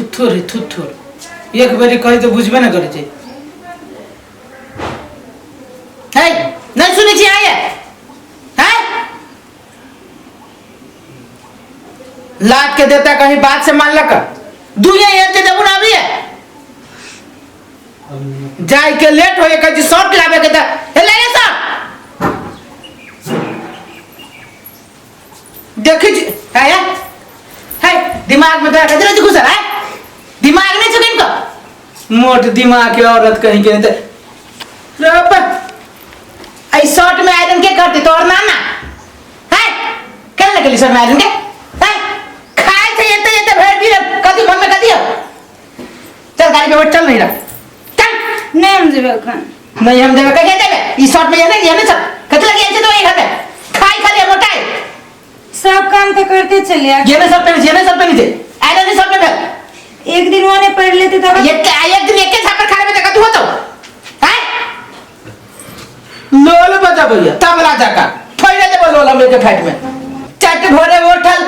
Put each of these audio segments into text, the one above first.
थुथुर है थुथुर, एक बेरी कही तऽ बुझबे नहि करै छै। है नहि सुनै छी आये है लाद के देता कहीं बात से मानलक दुनिया एते देबू ना अभी जाय के लेट होए कहै छी शर्ट लाबे के तऽ हे ले ले शर्ट देखै छी है है दिमाग में तोरा कथी रहै छै घुसल है दिमाग नहीं छौ किनको मोट दिमाग के औरत कहीं के नहीं तऽ रे बा एहि शर्ट में आयरन के करते तोहर नाना है केना लगेली शर्ट में आयरन के है खाय छै एते एते भरि दिन कथी मन में कथी हो चल गाड़ी पे बैठ चल नहीं रह चल। नहीं हम जेबै एखन। नहीं हम देबे कहिया देबे ई शर्ट में ये नहीं ये नहीं चल कथी लगी छै तो ई घर में खाई खाली मोटाई। सब काम तो करते चले आ। ये नहीं शर्ट पहने ये नहीं शर्ट पहने छै आयरन नहीं शर्ट में भेल। एक दिन वो नहीं पढ़ लेते तब एक एक दिन एके झापर खा लेबे त कथी होतौ हैं लोल बजबैया तबला जका फैले देबो लोल हम एके फाइट में। चट भोरे उठल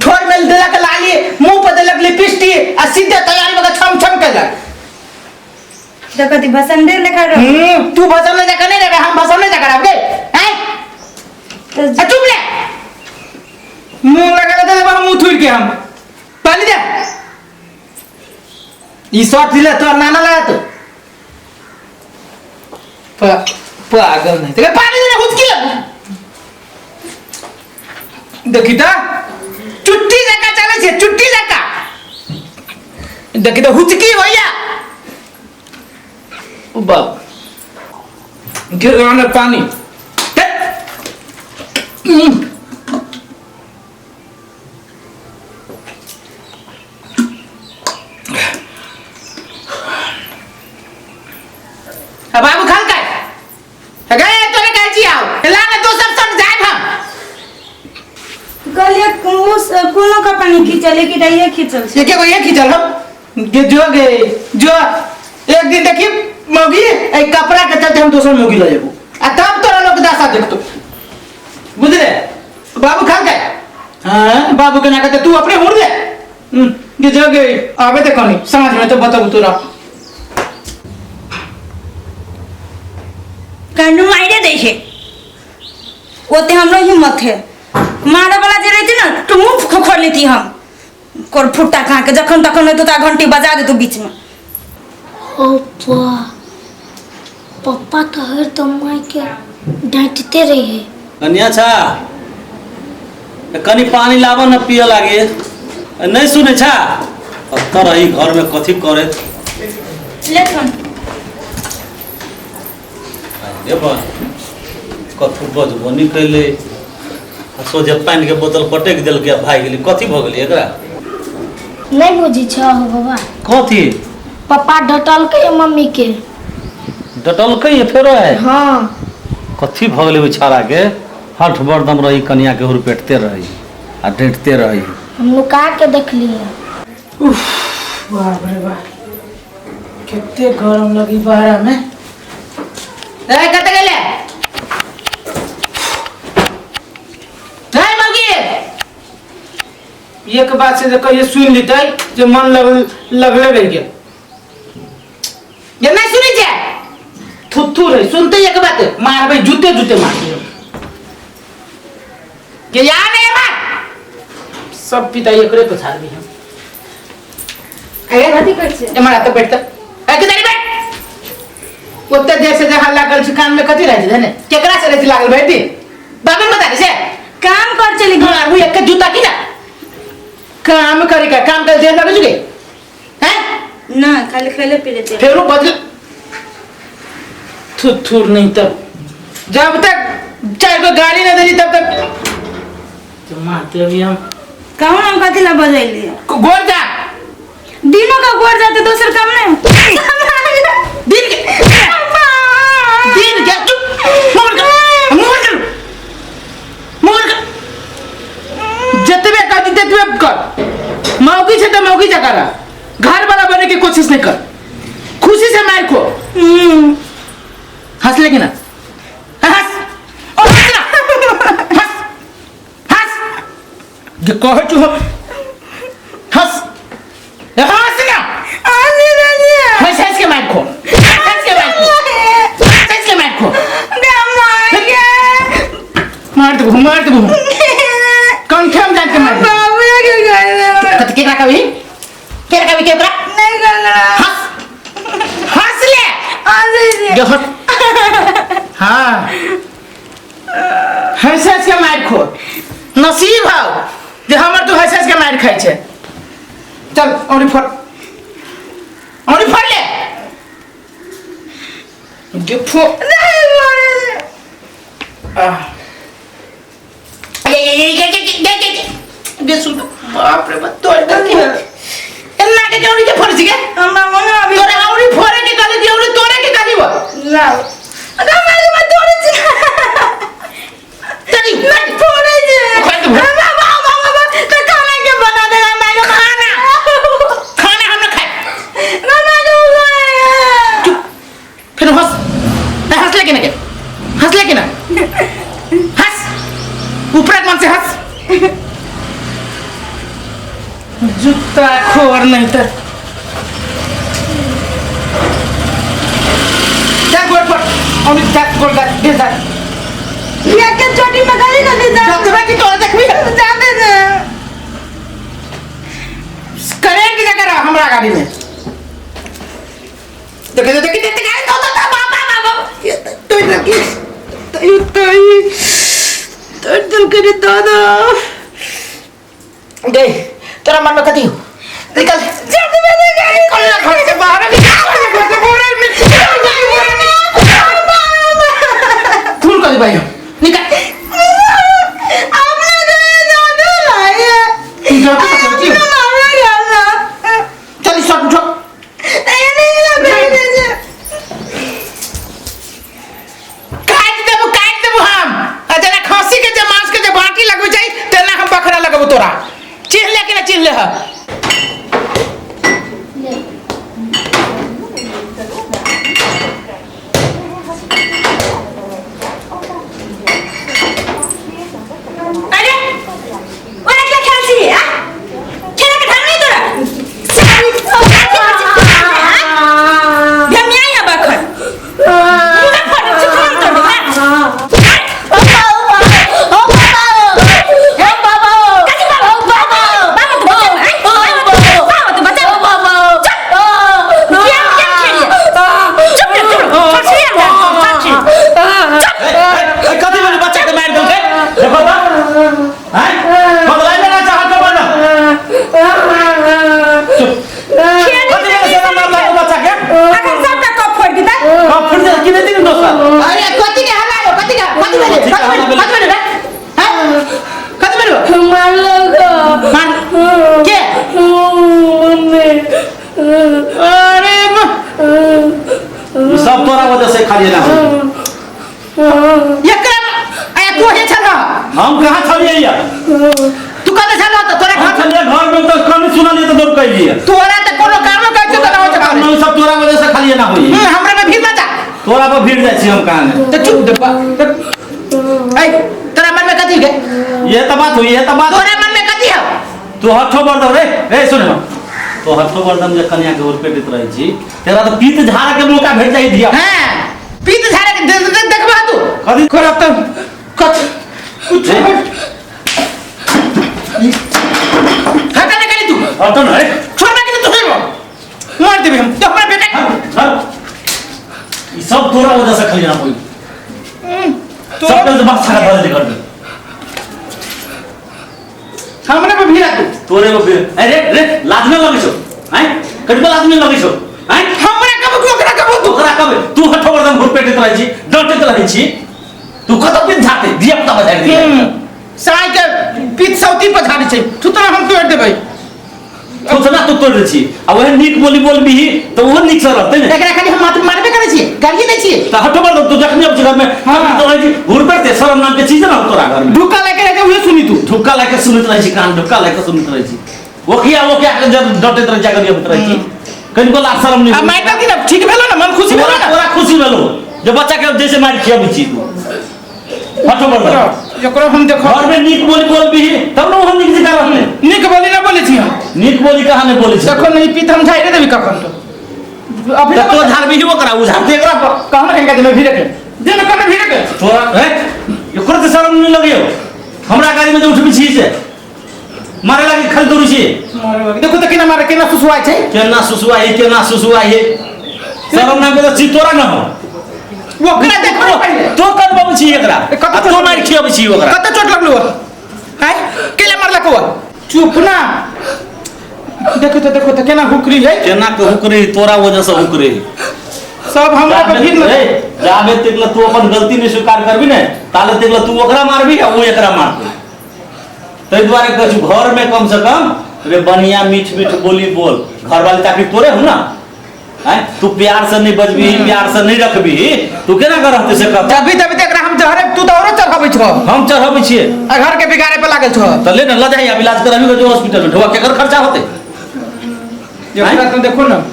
ठोर में देलक लाली मुंह पर देलक लिपस्टिक आ सीधे तैयारी में छम छम केलक। तो कथी भसंदे लेखा रह। तू भसन ले जका नहीं रहे हम भसन ले जका रहबे हैं तो आ चुप ले मुंह लगा ले देबो हम मुंह थुर के हम पानी दे ई शर्ट दिले तोर नाना लगा तो पागल नहीं ते पानी दे हुचकी लग देखी ता चुट्टी जका चले छे चुट्टी जका देखी तो हुचकी भैया ओ बाप गिर रहा है पानी। अब बाबू खल काय गए तोरे कहै छी आओ ला ना दोसर संग जायब हम। कहलिए कोनो कपड़ा नहीं खींचल एक ये खींचल छै। एके गो ये खींचल हम गे जो गे जो एक दिन देखी मौगी ए कपड़ा के चलते हम दोसर मौगी ल जेबो आ तब तोरा लोग दशा देखतो बुझले। बाबू खा गए हां बाबू के ना कहते तू अपने हुर दे गे जो गे आबे ते कनी साँझ में तो बताबू तोरा। कानू मारे दै छै ओते हमरो हिम्मत है मारे वाला जे रहती ना तो मुंह खोखर लेती हम कोर फुट्टा खा के जखन तखन होतो ता घंटी बजा देतो बीच में। ओ पा पप्पा तो हर तो माई के डांटते रहे। कन्या छा त कनी पानी लाब न पिय लागे नहीं सुने छा कत रही घर में कथी करे लेखन अरे बा कथू बजबो नहीं कैले आ सोझे पानि के बोतल पटकि देलकै आ भागि गेलै कथी भऽ गेलै एकरा नहीं बुझी छो हो बाबा। कथी? पप्पा डटलकै मम्मी के। डटलकै फेरो है? हाँ। कथी भऽ गेलै बेचारा के हठ बरदम रही कनिया के हुरपेटते रही आ डाँटिते रही। हम नुका के देखलिए। उफ बाप रे बाप कते गरम लगी बाहर में। ए कते गेले ए मौगी एक बात से जे कहियो सुन लेतै जे मन लगले रहि गेल। ये नहीं सुनै छै थुथु रही सुनते एक बात मारबै जूते जूते मारबै के यार नहीं मार सब पिता एकरे पे छाड़बी हम। ए कथी करै छै? ए मारा तो बैठ त ए के बैठ ओते देर से जे हल्ला करै छी कान में कथी रहै छै धने केकरा से रहै छै लागल भरि दिन बाबे बता दे से काम कर चली मारबू एक जूता की ना काम करे का काम कर देर लगे जुगे हैं ना खाली खेले पी लेते फेरो बदल थुथुर नहीं तब जब तक चार को गाली ना देली तब तक तो मारते अभी हम कहूँ हम कथी ला बजैली गोर जा दिनों का गोर जाते दोसर काम नहीं दिन के दिन के चुप मुंह कर मुंह कर मुंह कर जतबे कर ततबे कर मौगी से तो मौगी जका रह घर वाला बने की कोशिश नहीं कर खुशी से मार को हंस लेगी ना हंस ओ हंस ना हंस हंस जे कहे छु हम हंस ए, हंस ना मार देबो कंठे में जाके मार देबो। बाबू के गए कथी केकरा कहबी केकरा कहबी केकरा नहीं करना हंस हंस ले आज जो हंस हाँ हंस हंस के मार खो नसीब हौ जे हमर तू हंस हंस के मार खाइ छै चल औरी फोड़ औरी फोड़ ले जे फो नहीं मारे आह। ये ये ये ये ये ये ये ये ये सुन बाप रे बाप तोड़ दे के एन्ना के औरी के फोड़ छी के हमरा मन अभी तोरे औरी फोड़े के कहली कि औरी तोड़े के कहली वो लाओ अगर मैं मैं तोड़े छी तनी मैं फोड़े छी खोल दे, खोल। बाबा बाबा बाबा तो खाना के बना देगा मैं खाना खाना हम ना खाए ना मैं चुप फिर हंस नहीं हंस ले के ना के हंस ले के ना हंस ऊपर मन से हंस जूता खोर नहीं तो जा गोड़ पर और जा गोड़ जा दे जा ये के चोटी में गाली ना दे जा जतबा की तोरा देखबी जा दे दे करेंट जगह रहा हमरा गाड़ी में देखे देखे देखे देखे तो तो तो बाबा बाबा ये तो लगी तो तो तोड़ दिल करे दादा गई तोरा मन में कथी हो निकल जा दे दे गाली निकल ना घर से बाहर निकल घर से बाहर निकल खून कर दे भाई निकल अपना गए दादा लाए तू जाके तो समझी अपना मामा गाला चल इस उठो नहीं नहीं लगे दे काट देबो काट देबो हम आ जेना खसी के जे मांस के जे बाटी लगबै छै तेना हम बखरा लगबो तोरा चिन्ह ले कि ना चिन्ह ले ह अरे ओरा क्या खेल छी आ खेला के ढंग नहीं तोरा सारी भमिया या बखर मुंह फट चुप कर दे कथी बाबा बाबा बाबा तो बचाओ हैं बाबा तो बचाओ चुप गेम गेम खेलिए चुप रे चुप छोड़ छी ए, कथी भेलै बच्चा के मारि देलकै देखो त हैं बदलाइ ना चाहत के बना खेल कथी भेलै से मारलक बच्चा के अखन सबटा कप फोड़ दिता कप फुट दे कि नहीं दिन दोसर अरे कथी के हल्ला हो कथी के कथी भेलै कथी भेलै कथी भेलै रे हैं कथी भेलै मार के अरे ई सब तोरा वजह से खाली ना एकरा आया तू हे छल हम कहाँ छलियै या तू कते छल त तोरा कहाँ घर छलियै घर में तो कमी सुनलियै तऽ दौड़ कैलियै तोरा त कोनो कामो करै छै त ना होइ छै काम सब तोरा वजह से खाली ना होई हमरा में भीड़ ना जा तोरा पर भीड़ जाइ छी हम कहाँ ने त चुप दे ऐ तोरा मन में कथी के ये तऽ बात हुई ये तऽ बात तोरा मन में कथी हौ तू हठो बर्दम रे रे सुन तो हठो बर्दम जे कन्या के उर्पेटित रहै छी तेरा तऽ पीत झाड़ के मौका भेट जाइ धिया हां पीत झाड़े के दे दे देखबा तू कथी? करब त कथ कुछ ए? हटा निकाली तू हटो न रे छोड़ ना के तू मार देबे हम तो हमरा बेटा हट, हट। ई सब तोरा वजह से खाली ना होई तो सब के बात खा धरे घर में हमरा पे भीड़ा तू तोरे को फिर अरे रे लाज न लगै छौ हैं कटबो लाज न लगै छौ हैं हमरा कब ओकरा कब तू ओकरा कब तू हठो बर्दम घुरपेटित रहै छी डटैत रहै छी तू कतऽ पीत झाड़तै धिया पुता बजारि दियै साय के पीत सौती पर झाड़ी छै थुतना हम तोड़ देबै थोथना तू तोड़ दै छी आ वएह नीक बोली बोलबिही तऽ ओहो नीक से रहतै ने एकरा खाली हम मात्र मारबे करै छियै गालिए दै छियै तऽ हटो बर्दम तू जखने अबै छी घरमे हाँ। तखने तो रहै छी घुरपेटते शरम नाम के चीज ना तोरा घरमे ढुक्का लगे रहै छै उहे सुनी तू ढुक्का लए के सुनैत रहै छी कान ढुक्का लए के सुनैत रहै छी ओखिया ओखिया के जब डटैत रहै छी अगर अबैत रहै छी कनिको लाज शरम नहि आ मारि देलखिन आब ठीक भेलो ने मन खुशी भेलो तोरा ने तोरा खुशी भेलो जे बच्चा के जैसे मारि खियाबै छी तू हटो बर्दम एकरो हम देखो घर में नीक बोली बोलबिही तब ने ओहो नीक जकाँ रहतै नीक बोली ना बोलै छी हम नीक बोली कहाँ नहि बोलै छी देखो नहीं पीत हम झाड़े देबी कखन तो अभी तऽ तो झाड़बिही ओकरा ओ झाड़तै एकरा पर कहना कहीं का में भीड़ के दिन कने भीड़ के तोरा हे एकरो तऽ शरम नहि लगैयो हमरा गाड़ी में जे उठबै छी से मारे लागी खाली दौड़ै छी। देखो तऽ केना मारे, केना सुसुआइ छै। केना सुसुआई, केना सुसुआई, शरम ना के छी तोरा न हो। ओकरा देखो ने पहिले। तो करबाबै छी एकरा। कतऽ आ तो मारि खियाबै छी ओकरा। कतऽ चोट लगलौ? आय केला मारलक ओ? चुप ना, देखो तो, देखो तो केना हुकरी है। केना के हुकरी? तोरा वजह से हुकरी। सब हमरा पर भीड़ ए, जाबे तक तू अपन गलती नहीं स्वीकार करबी ने, ताले तक तू ओकरा मारबी आ ओ एकरा मारबी। ताहि दुआरे कहै छी, घर में कम से कम रे बढ़िया मीठ मीठ बोली बोल। घर वाले ताकि तोरे हो ना, आँय? तू प्यार से नहीं बजबी, प्यार से नहीं रखबी, तू केना कर रहते से कह। जब भी तभी तक हम जहरे, तू तो औरो चढ़ाबै छो। हम चढ़ाबै छियै। आ घर के बिगाड़े पर लागल छो। तऽ ले ने, लऽ जाही, आब इलाज कराबी जो हॉस्पिटल में। ढोआ केकर खर्चा होतै? एकरा तो देखो ना,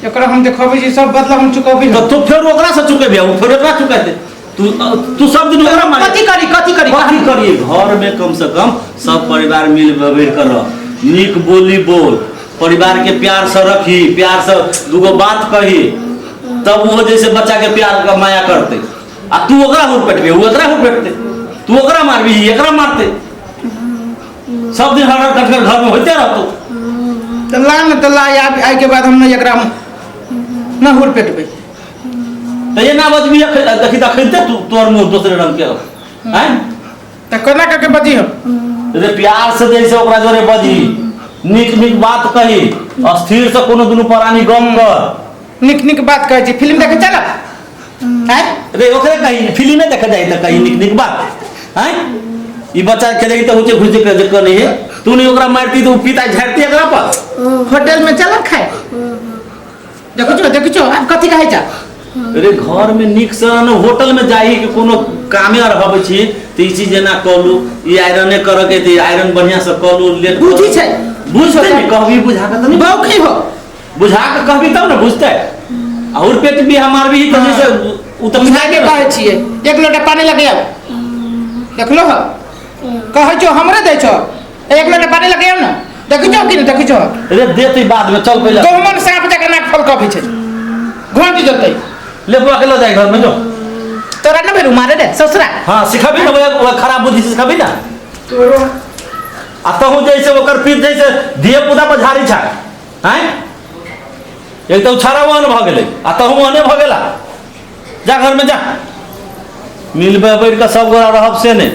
एकरा हम देखबै छी, सब बदला हम चुकबै। तऽ तू फेर ओकरा से चुकेबी, ओ फेर ओकरा चुकेतै। तू तू सब दिन ओकरा मारे। कथी करी, कथी करी? कथी करिए? घर में कम से कम सब परिवार मिल बैठ कर रह, नीक बोली बोल, परिवार के प्यार से रखी, प्यार से दूगो बात कही, तब वो जैसे बच्चा के प्यार का माया करते। आ तू ओकरा हुर पेटबे, ओ एकरा हुर पेटते, तू ओकरा मारबी, एकरा मारते, सब दिन हर हर खटखट घर में होते रहतो। तऽ ला ने, तऽ ला। आब आइ के बाद हम नहि एकरा न हुर पेटबै। तऽ एना बजबी, देखी तऽ अखन तू तोर मुँह दोसरे रंग के हो आँय। तऽ कोना कऽ के बजी हम? रे प्यार से जैसे ओकरा जोरे बजी, नीक नीक बात कही, स्थिर से कोनो दुनू प्राणी गम कर। नीक नीक बात कहै छी, फिल्म देखे चल आँय। रे ओकरे कही फिल्मे देखे जाई तऽ कही नीक नीक बात आँय। ई बच्चा के देखी तऽ हुचे घुचे के जे कनी है, तू नहीं ओकरा मारती तऽ उ पिता झाड़ती एकरा पर। होटल में चल खाए। देखो छो, देखो छो, आब कथी कहै छ? रे घर में नीक से न, होटल में जाही के कोनो कामे आर हबै छी तऽ ई चीज एना कलू, ई आयरने करऽ के तऽ ई आयरन बढ़िया से कलू, लेट। बुझी छै। बुझतै ने, कहबी बुझा के तऽ नहीं। बौखी हो। बुझा के कहबी तब ने बुझतै। आ उर पेट भी हम मारबी तऽ जैसे उ तऽ बुझा के कहै छियै, एक लोटा पानी लगे आब। देखलो हो, कहै छो हमरे दै छो, एक लोटा पानी लगे आब ने। देखै छो कि नहि देखै छो? रे देतै बाद में, चल पहिले। गहुमन साँप जकाँ नाक फलकबै छै, घोंटि जेतै। ले बुआ के लऽ जाय घर में जो। तोरा न भेलू मारे रे ससुरा। हाँ, सिखबी ने, वएह खराब बुद्धि से सिखबी ना। आ तहु जैसे ओकर पीठ जैसे धिया पुता पर झाड़ी छा आँय, एक तऽ छाड़ा ओहन भऽ गेलै आ तहु ओहने भऽ गेला। जा घर में जा, मिल बैठ कऽ सब गोरा रहब से नहि।